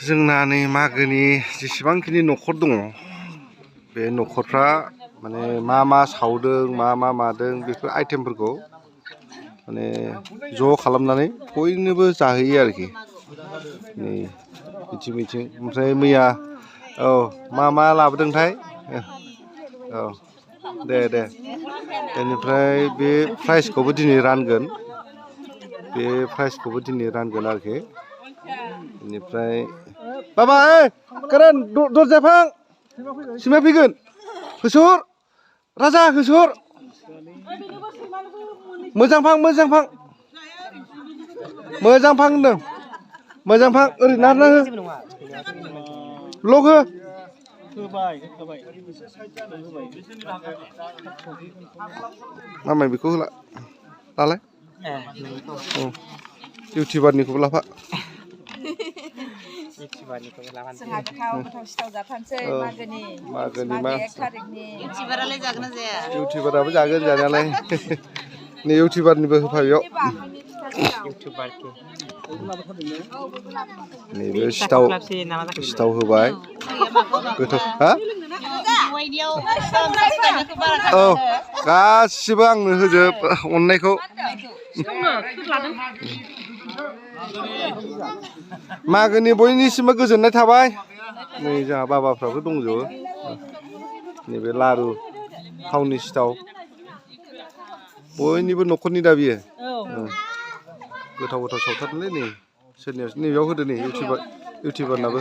जोंना नै मागोनि जेसेबांखिनि न'खर दङ बे न'खरफ्रा माने मा सावदों मा मादों बेफोर आइटेमफोरखौ माने ज' खालामनानै बयनोबो जाहोयो आरोखि नै बिथिं ओमफ्राय मैया औ मा लाबोदोंथाय औ दे बेनिफ्राय बे प्राइजखौबो दिनै रानगोन आरोखि बेनिफ्राय बाबा कारेन दरजा फां सिमा फैगोन होसर राजा होसर मोजां फां होनदों मोजां फां ओरै नारना हो लग हो मामाय बेखौ होला लालाय इउटिउबारनिखौबो लाफा जोंहा गोथाव सिथाव जाथारसै मागोनि 1 थारिखनि इउटिउबारालाय जागोन ना जाया इउटिउबाराबो जागोन जानायालाय नै इउटिउबारनिबो होफा बेयाव नैबे सिथाव होबाय गोथाव हा औ गासिबो आंनो होजोब अननायखौ मागोनि बयनिसिमबो गोजोननाय थाबाय नै जोंहा बाबाफ्राबो दंजोबो नैबे लारु थावनि सिथाव बयनिबो न'खरनि दा बियो गोथाव सावथारलै नै सोरनियाव नैबेयाव होदो नै इउटिउबारनाबो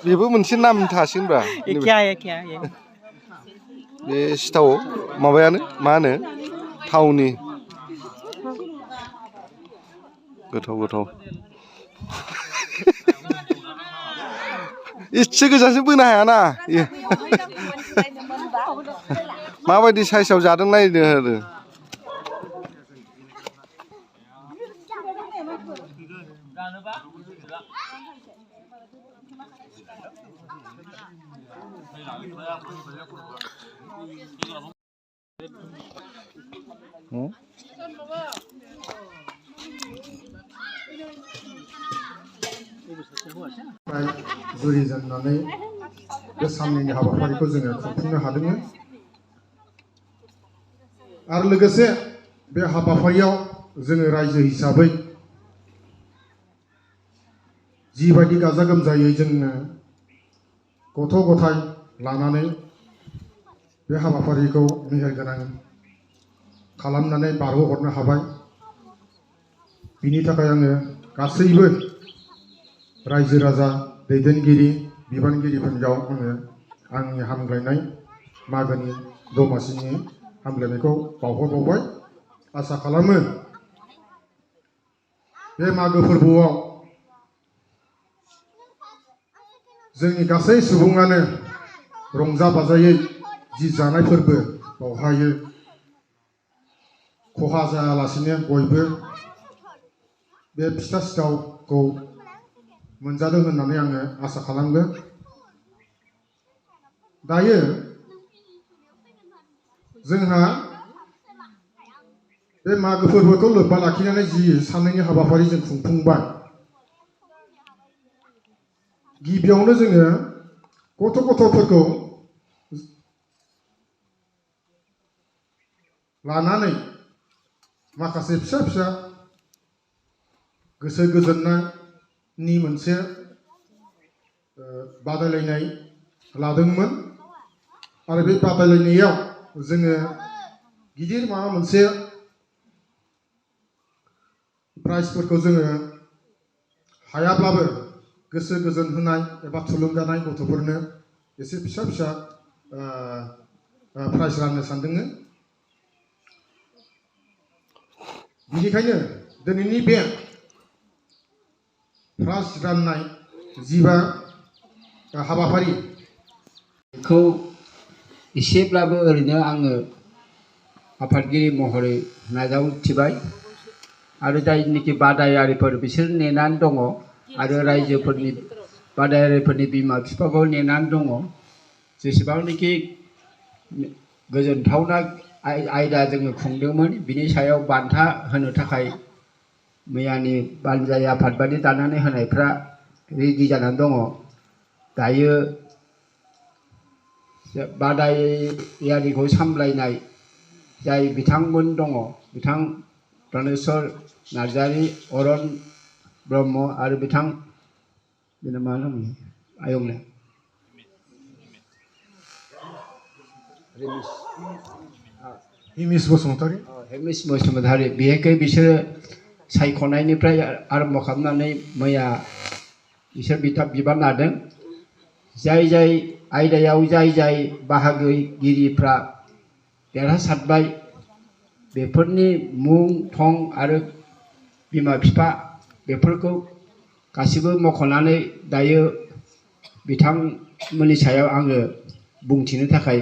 बेबो मोनसे नाम थासिगोनब्रा बे सिथाव माबायानो मा होनो थावनि गोथाव इसे गोजानसो बोनो हायाना माबायदि साइसआव जादों नायनो होदो जुरिजेननानै बे साननैनि हाबाफारिखौ जोङो खुंफुंनो हादोंमोन आरो लोगोसे बे हाबाफारियाव जोङो रायजो हिसाबै जिबायदि गाजा गोमजायै जोङो गथ' गथाय लानानै बे हाबाफारिखौ मेहेरगोनां खालामनानै बारहोहरनो हाबाय बिनि थाखाय आङो गासैबो रायजो राजा दैदेनगिरि बिबानगिरिफोरनियाव आङो आंनि हामग्लायनाय मागोनि दमासिनि हामग्लायनायखौ बावहरबावबाय आसा खालामो बे मागो फोरबोआव जोंनि गासै सुबुङानो रंजा बाजायै जि जानाय फोरबो बावहाय खहा जायालासिनो बयबो बे फिथा सिथावखौ मोनजादों होननानै आङो आसा खालामगोन दायो जोंहा बे मागो फोरबोखौ लोब्बा लाखिनानै जि साननैनि हाबाफारि जों खुंफुंबाय गिबियावनो जोङो गथ'फोरखौ लानानै माखासे फिसा गोसो गोजोननायनि मोनसे बादायलायनाय लादोंमोन आरो बे बादायलायनायाव जोङो गिदिर माबा मोनसे प्राइजफोरखौ जोङो हायाब्लाबो गोसो गोजोन होनाय एबा थुलुंगानाय गथ'फोरनो एसे फिसा प्राइज राननो सानदोंमोन बिनिखायनो दिनैनि बे प्राइज राननाय जिबा हाबाफारिखौ एसेब्लाबो ओरैनो आङो आफादगिरि महरै नाजावथिबाय आरो जायनोखि बादायारिफोर बिसोर नेनानै दङ आरो रायजोफोरनि बादायारिफोरनि बिमा बिफाखौ नेनानै दङ जेसेबांनाखि गोजोनथावना आयदा जोङो खुंदोंमोन बिनि सायाव बान्था होनो थाखाय मैयानि बानजाय आफादबादि दानानै होनायफ्रा रेडि जानानै दङ दायो बादायारिखौ सामलायनाय जाय बिथांमोन दङ बिथां प्राणेश्वर नार्जारि अरन ब्रह्म आरो बिथां बेना मा नाम आयंने हिमिस बसुमतारी हेमिस बसुमतारी बेहाय बिसोरो सायख'नायनिफ्राय आरम्भ खालामनानै मैया बिसोर बिबान लादों जाय आयदायाव जाय बाहागोगिरिफ्रा देरहासारबाय बेफोरनि मुं थं आरो बिमा बिफा बेफोरखौ गासिबो मख'नानै दायो बिथांमोननि सायाव आङो बुंथिनो थाखाय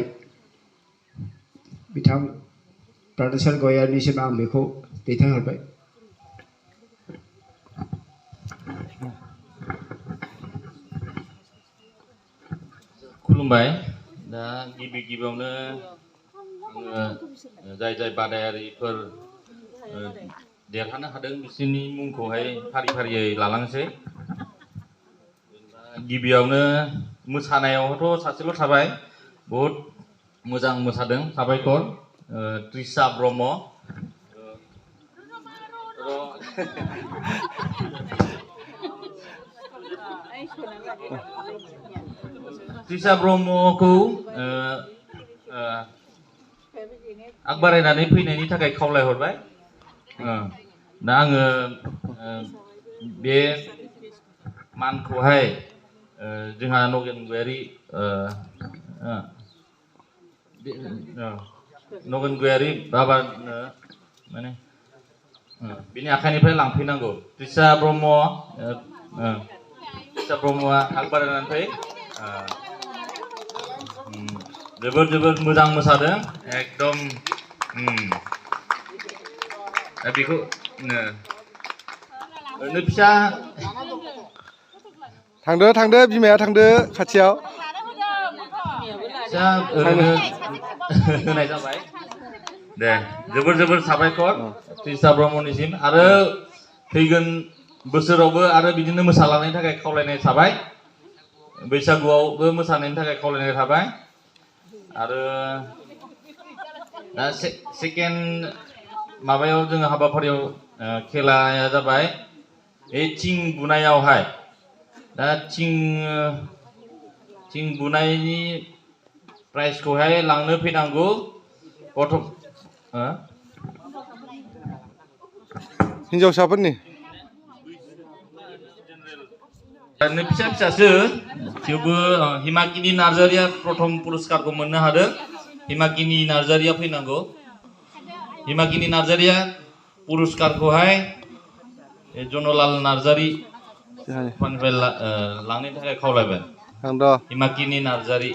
बिथां प्राणेश्वर गयारिनिसिम आं बेखौ दैथायहरबाय। खुलुमबाय दा गिबियावनो जाय बादायारिफोर देरहानो हादों बिसोरनि मुंखौहाय फारियै लालांसै गिबियावनो मोसानायावथ' सासेल' थाबाय बहुद मोजां मोसादों साबायखर त्रिसा ब्रह्म त्रिसा ब्रह्मखौ आग बारायनानै फैनायनि थाखाय खावलायहरबाय दा आङो बे मानखौहाय जोंहा नगेन गयारि नगेन गयारि बाबा माने बिनि आखाइनिफ्राय लांफैनांगौ त्रिसा ब्रह्मआ आग बारायनानै फै जोबोद मोजां मोसादों एकदम दा बेखौ ओरैनो फिसा थांदो बिमाया थांदो खाथियाव फिसा ओरैनो होनाय जाबाय दे जोबोर साबायखर त्रिसा ब्रह्मनिसिम आरो फैगोन बोसोरावबो आरो बिदिनो मोसालांनायनि थाखाय खावलायनाय थाबाय बैसागुआवबो मोसानायनि थाखाय खावलायनाय थाबाय आरो दा सेकेन्ड माबायाव जोङो हाबाफारियाव खेलाया जाबाय थिं बुनायावहाय दा थिं बुनायनि प्राइजखौहाय लांनो फैनांगौ गथ' हिनजावसाफोरनि फिसासो थेवबो हिमाकिनि नार्जारिया प्रथम पुरस्कारखौ मोननो हादों हिमाकिनि नार्जारिया फैनांगौ हिमाकिनि नार्जारिया पुरस्कारखौहाय जनलाल नार्जारि लांनो थाखाय खावलायबाय हिमाकिनि नार्जारि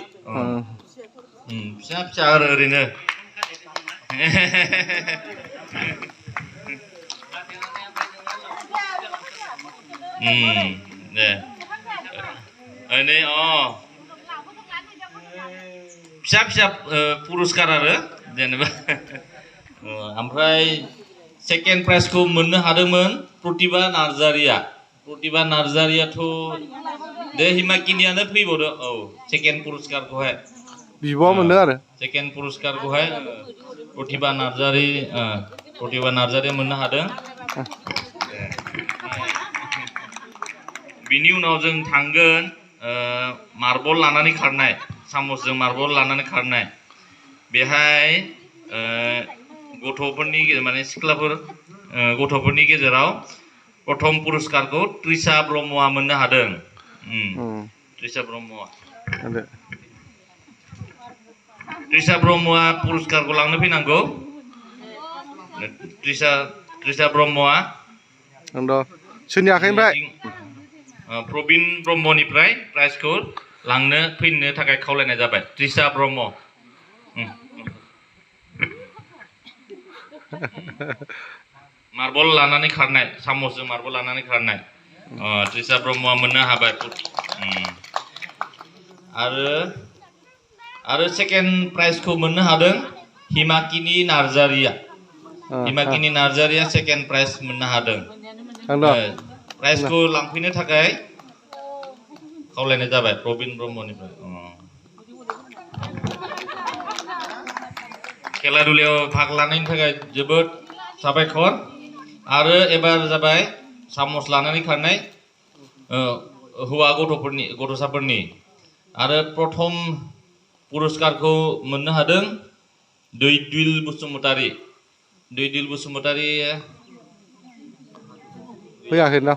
फिसा आरो ओरैनो दे फिसा पुरस्कार आरो जेनेबा ओमफ्राय सेकेन्ड प्राइजखौ मोननो हादोंमोन प्रतिभा नार्जारियाथ' दे हिमाकिनियानो फैबावदो सेकेन्ड पुरस्कारखौहाय बिब'आ मोनदों आरो सेकेन्ड पुरस्कारखौहाय प्रतिभा नार्जारिया मोननो हादों बिनि उनाव जों थांगोन मार्बल लानानै खारनाय सामसजों मार्बल लानानै खारनाय बेहाय गथ'फोरनि माने सिख्लाफोर गथ'फोरनि गेजेराव प्रथम पुरस्कारखौ त्रिसा ब्रह्मआ मोननो हादों त्रिसा ब्रह्मआ पुरस्कारखौ लांनो फैनांगौ त्रिसा ब्रह्मआ सोरनि आखाइनिफ्राय प्रबिन ब्रह्मनिफ्राय प्राइजखौ लांनो फैनो थाखाय खावलायनाय जाबाय त्रिसा ब्रह्म मार्बल लानानै खारनाय सामसजों मार्बल लानानै खारनाय त्रिसा ब्रह्मआ मोननो हाबाय आरो सेकेन्ड प्राइजखौ मोननो हादों Himakini Narzaria. Himakini Narzaria second prize मोननो हादों. प्राइजखौ लांफैनो थाखाय खावलायनाय जाबाय प्रबिन ब्रह्मनिफ्राय। खेला दुलायाव भाग लानायनि थाखाय जोबोद साबायखर। आरो एबार जाबाय सामस लानानै खारनाय हौवा गथ'साफोरनि आरो प्रथम पुरस्कारखौ मोननो हादों दैदिल बसुमतारी। दैदिल बसुमतारी फैयाखै ना?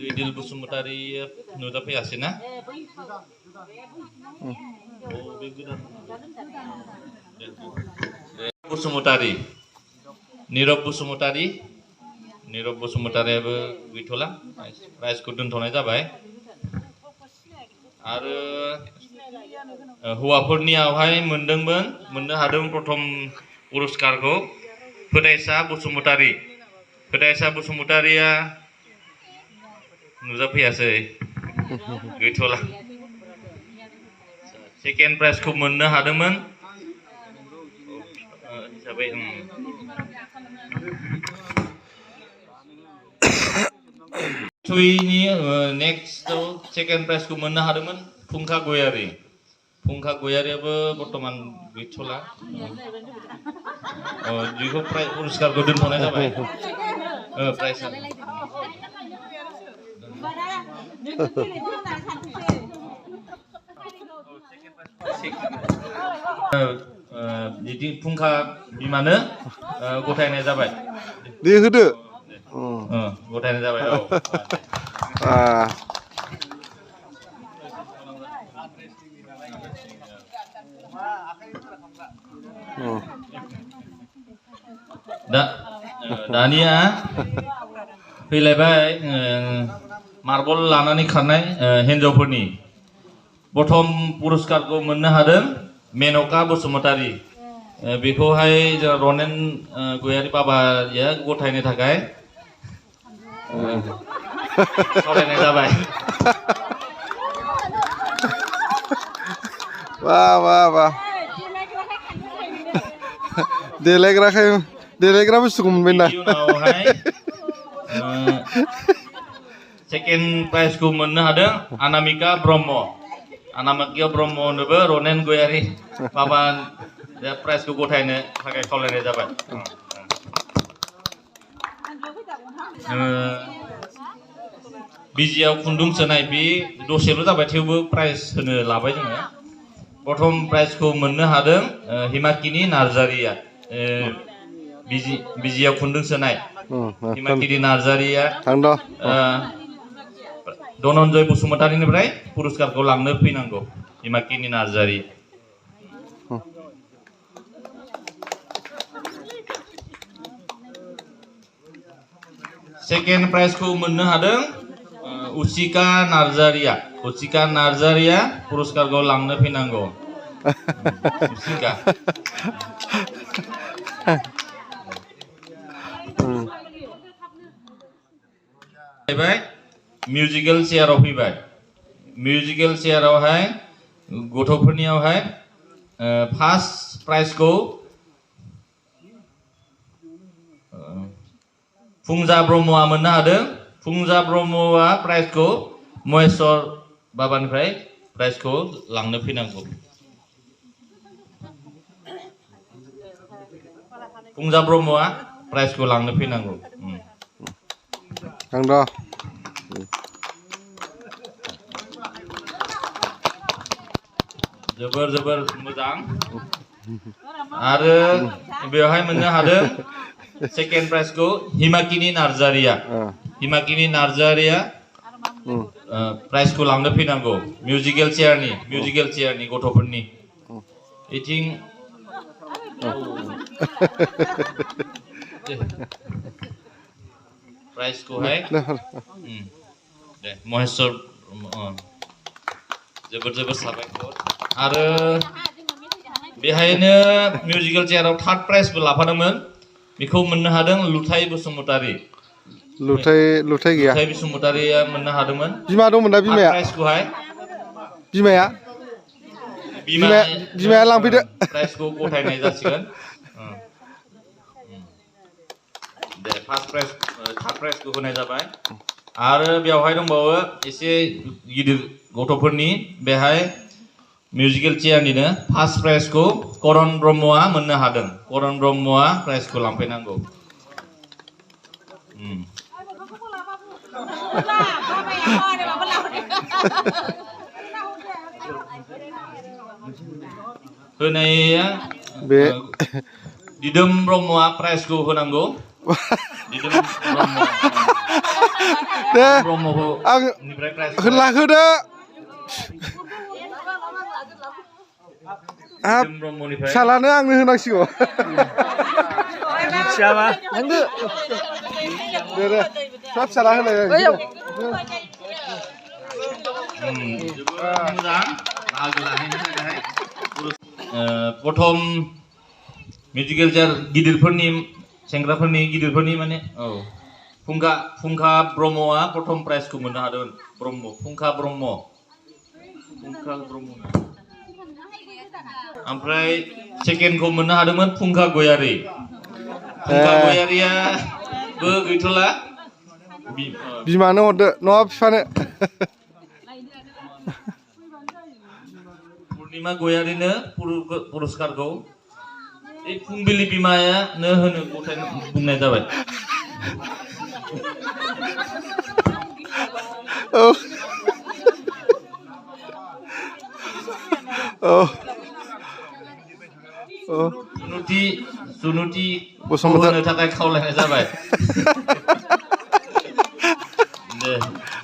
दैदिल बसुमतारी नुजाफैयासै ना? बसुमतारी निरब बसुमतारी बसुमतारियाबो गैथ'ला प्राइजखौ दोनथ'नाय जाबाय। आरो हौवाफोरनियावहाय मोननो हादों प्रथम पुरस्कारखौ फोदायसा बसुमतारी। फोदायसा बसुमतारिया नुजाफैयासै गैथ'ला। सेकेन्ड प्राइजखौ मोननो हादोंमोन हिसाबै नेक्स्टआव सेकेन्ड प्राइजखौ मोननो हादोंमोन फुंखा गयारी। फुंखा गयारियाबो बर्तमान गैथ'ला। बेखौ पुरस्कारखौ दोनथ'नाय जाबाय। प्राइजआ बिदि फुंखा बिमानो गथायनाय जाबाय। दे होदो। गथायनाय जाबाय। दानिया फैलायबाय मार्बल लानानै खारनाय हिन्जावफोरनि प्रथम पुरस्कारखौ मोननो हादों मेनका बसुमतारी। बेखौहाय रनेन गयारी बाबाया गथायनो थाखाय खावलायनाय जाबाय। वाह देलायग्रा बुस्थुखौ मोनबाय ना? उनावहाय सेकेन्ड प्राइजखौ मोननो हादों अनामिका ब्रह्म। अनामिका ब्रह्मनोबो रनेन गयारी बाबा प्राइजखौ गथायनो थाखाय खावलायनाय जाबाय। बिजियाव खुन्दुं सोनाय बे दसेल' जाबाय थेवबो प्राइज होनो लाबाय जोङो। प्रथम प्राइजखौ मोननो हादों हिमाकिनी नार्जारिया। बिजियाव खुन्दुं सोनाय हिमाकिनी नार्जारिया धनन्जय बसुमतारीनिफ्राय पुरस्कारखौ लांनो फैनांगौ। हिमाकिनी नार्जारी सेकेन्ड प्राइजखौ मोननो हादों उसिका नार्जारिया। उसिका नार्जारिया पुरस्कारखौ लांनो फैनांगौ। उसिका फैबाय मिउजिकेल चेयाराव फैबाय। मिउजिकेल चेयारावहाय गथ'फोरनियावहाय फार्स्ट प्राइजखौ फुंजा ब्रह्मआ मोननो हादों। फुंजा ब्रह्मआ प्राइजखौ महेश्वर बाबानिफ्राय प्राइजखौ लांनो फैनांगौ। फुंजा ब्रह्मआ प्राइजखौ लांनो फैनांगौ। जोबोर मोजां। आरो बेवहाय मोननो हादों सेकेन्ड प्राइजखौ हिमाकिनी नार्जारिया। हिमाकिनी नार्जारिया प्राइजखौ लांनो फैनांगौ मिउजिकेल चेयारनि गथ'फोरनि। इथिं प्राइजखौहाय दे महेश्वर जोबोर साबायखर। आरो बेहायनो मिउजिकेल चेयाराव थार्ड प्राइजबो लाफादोंमोन। बेखौ मोननो हादों लुथाय बसुमतारी। लुथाय गैया। लुथाय बसुमतारीया मोननो हादोंमोन। बिमा दंमोन ना बिमाया? प्राइजखौहाय बिमाया बिमाया लांफैदो प्राइजखौ गथायनाय जासिगोन दे फार्स्ट प्राइज थार्ड प्राइजखौ होनाय जाबाय आरो बेवहाय दंबावो एसे गिदिर गथ'फोरनि बेहाय मिउजिकेल चेयारनिनो फार्स्ट प्राइजखौ करन ब्रह्मआ मोननो हादों करन ब्रह्मआ प्राइजखौ लांफैनांगौ होनाया बे दिदोम ब्रह्मआ प्राइजखौ होनांगौ दिदोम दे ब्रह्मखौ आं निफ्राय प्राइज होदो दिदोम ब्रह्मनिफ्राय फिसालानो आंनो होनांसिगौ मिथियाबा थांदो दे फिसाला होलाय जोबोद मोजां बाहागो लाहैनो थाखाय प्रथम मिउजिकेल चेयार गिदिरफोरनि सेंग्राफोरनि गिदिरफोरनि माने औ फुंखा ब्रह्मआ प्रथम प्राइजखौ मोननो हादोंमोन फुंखा ब्रह्म ओमफ्राय सेकेन्डखौ मोननो हादोंमोन फुंखा गयारि गयारियाबो गैथ'ला बिमानो हरदो नङा बिफानो पुर्णिमा गयारिनो पुरस्कारखौ फुंबिलि बिमायानो होनो गथायनो बुंनाय जाबाय सुनुति होनो थाखाय खावलायनाय जाबाय दे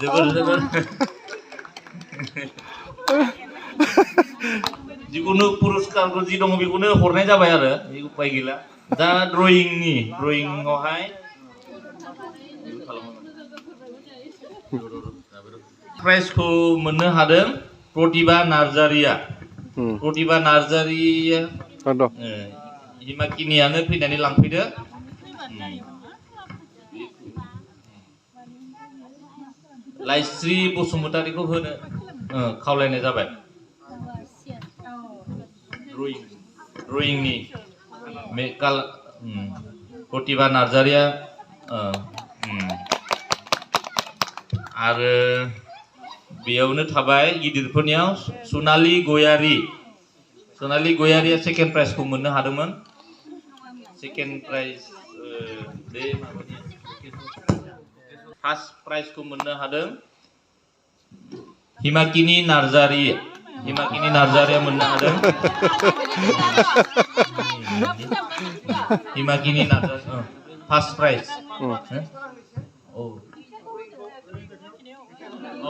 जोबोर जिखुनु पुरस्कारखौ जि दङ बेखौनो हरनाय जाबाय आरो उपाय गैला दा ड्रयिंआवहाय प्राइजखौ मोननो हादों प्रतिभा नार्जारिया हिमाकिनियानो फैनानै लांफैदो लाइस्रि बसुमतारिखौ होनो खावलायनाय जाबाय ड्रयिंनि प्रतिभा नार्जारिया आरो बेयावनो थाबाय गिदिरफोरनियाव सनालि गयारिया सेकेन्ड प्राइजखौ मोननो हादोंमोन सेकेन्ड प्राइज बे माबानि फार्स्ट प्राइजखौ मोननो हादों हिमाकिनि नार्जारिया मोननो हादों हिमाकिनि नार्जारि फार्स्ट प्राइज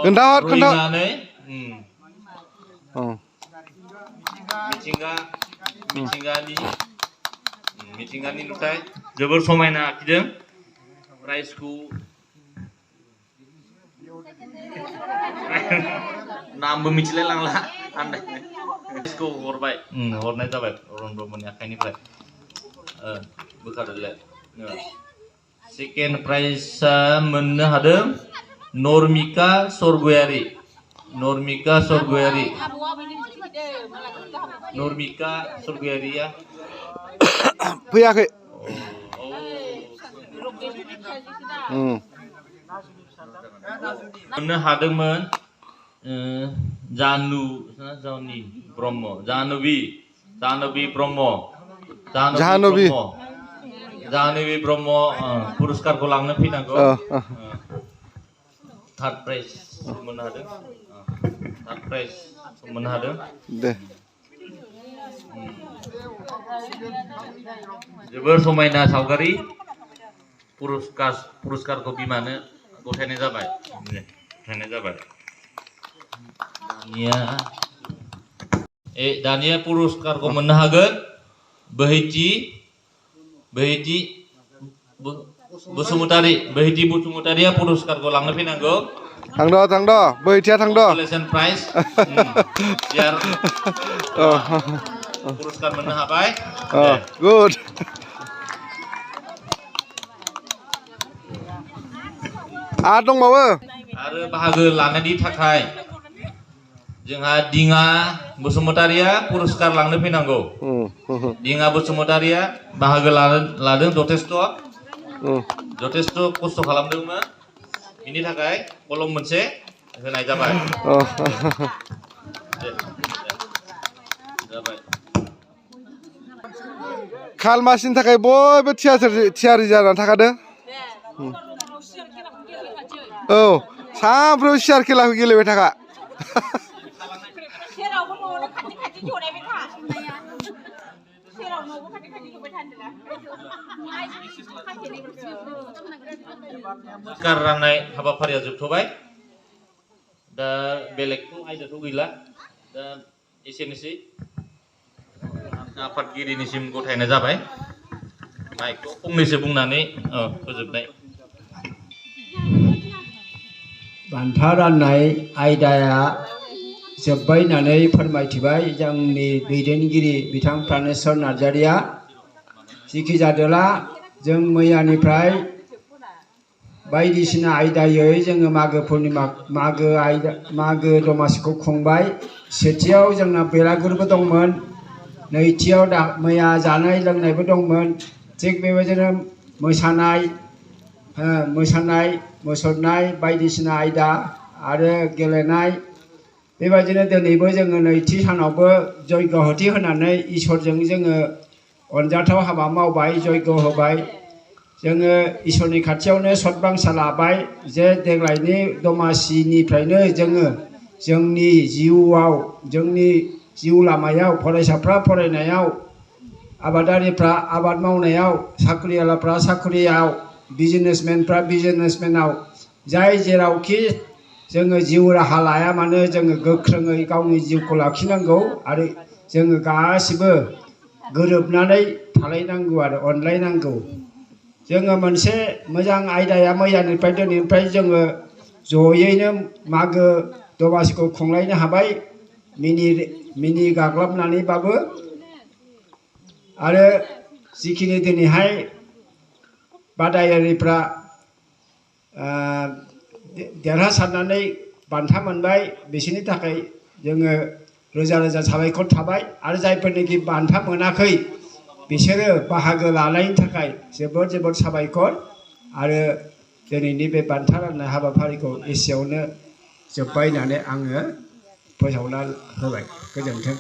खोन्थाहरनानै मिथिंगानि नुथाय जोबोर समायना आखिदों प्राइजखौ नामबो मिथिलाय लांला प्राइजखौ हरनाय जाबाय अरुण ब्रह्मनि आखाइनिफ्राय बोखारदोलाय सेकेन्ड प्राइजआ मोननो हादों नर्मिका सरगयारि फैयाखै मोननो हादोंमोन जाह्नबी ब्रह्म पुरस्कारखौ लांनो फैनांगौ थार्ड प्राइज मोननो हादों दे जोबोर समायना सावगारि पुरस्कारखौ बिमानो गथायनाय जाबाय दानिया पुरस्कारखौ मोननो हागोन बोहैथि बसुमतारिया पुरस्कारखौ लांनो फैनांगौ थांद' बोहैथिया थांद' प्राइज पुरस्कार मोननो हाबाय गुड आरो दंबावो आरो बाहागो लानायनि थाखाय जोंहा दिङा बसुमतारिया पुरस्कार लांनो फैनांगौ दिङा बसुमतारिया बाहागो लादों जथेस्थ' खस्थ' खालामदोंमोन बिनि थाखाय कलम मोनसे होनाय जाबाय खालमासिनि थाखाय बयबो थियारि जानानै थाखादों औ सानफ्रोमबो सियार खेलाखौ गेलेबाय थाखा पुरस्कार राननाय हाबाफारिया जोबथ'बाय दा बेलेगथ' आयदाथ' गैला दा एसेनोसै आफादगिरिनिसिम गथायनाय जाबाय माइकखौ फंनैसो बुंनानै फोजोबनाय बान्था राननाय आयदाया जोब्बाय होननानै फोरमायथिबाय जोंनि दैदेनगिरि बिथां प्रानेश्वर नार्जारिया जिखि जादोला जों मैयानिफ्राय बायदिसिना आयदायै जोङो मागो पुर्णिमा मागो दमासिखौ खुंबाय सेथियाव जोंना बेलागुरबो दंमोन नैथियाव मैया जानाय लोंनायबो दंमोन थिग बेबायदिनो मोसानाय मुसुरनाय बायदिसिना आयदा आरो गेलेनाय बेबायदिनो दिनैबो जोङो नैथि सानावबो जयग' होथि होनानै इसोरजों जोङो अनजाथाव हाबा मावबाय जयग' होबाय जोङो इसोरनि खाथियावनो सतबांसा लाबाय जे देग्लायनि दमासिनिफ्रायनो जोङो जोंनि जिउआव जोंनि जिउ लामायाव फरायसाफ्रा फरायनायाव आबादारिफ्रा आबाद मावनायाव साख्रियालाफ्रा साख्रियाव बिजनेसमेनफ्रा बिजनेसमेनाव जाय जेरावखि जोङो जिउ राहा लाया मानो जोङो गोख्रोङै गावनि जिउखौ लाखिनांगौ आरो जोङो गासिबो गोरोबनानै थालायनांगौ आरो अनलायनांगौ जोङो मोनसे मोजां आयदाया मैयानिफ्राय दिनैनिफ्राय जोङो जयैनो मागो दमासिखौ खुंलायनो हाबाय मिनि गाग्लाबनानैबाबो आरो जिखिनि दिनैहाय बादायारिफ्रा देरहासारनानै बान्था मोनबाय बिसोरनि थाखाय जोङो रोजा रोजा साबायखर थाबाय आरो जायफोरनिखि बान्था मोनाखै बिसोरो बाहागो लानायनि थाखाय जोबोद जोबोद साबायखर आरो दिनैनि बे बान्था राननाय हाबाफारिखौ एसेयावनो जोब्बाय होननानै आङो फोसावना होबाय गोजोन्थों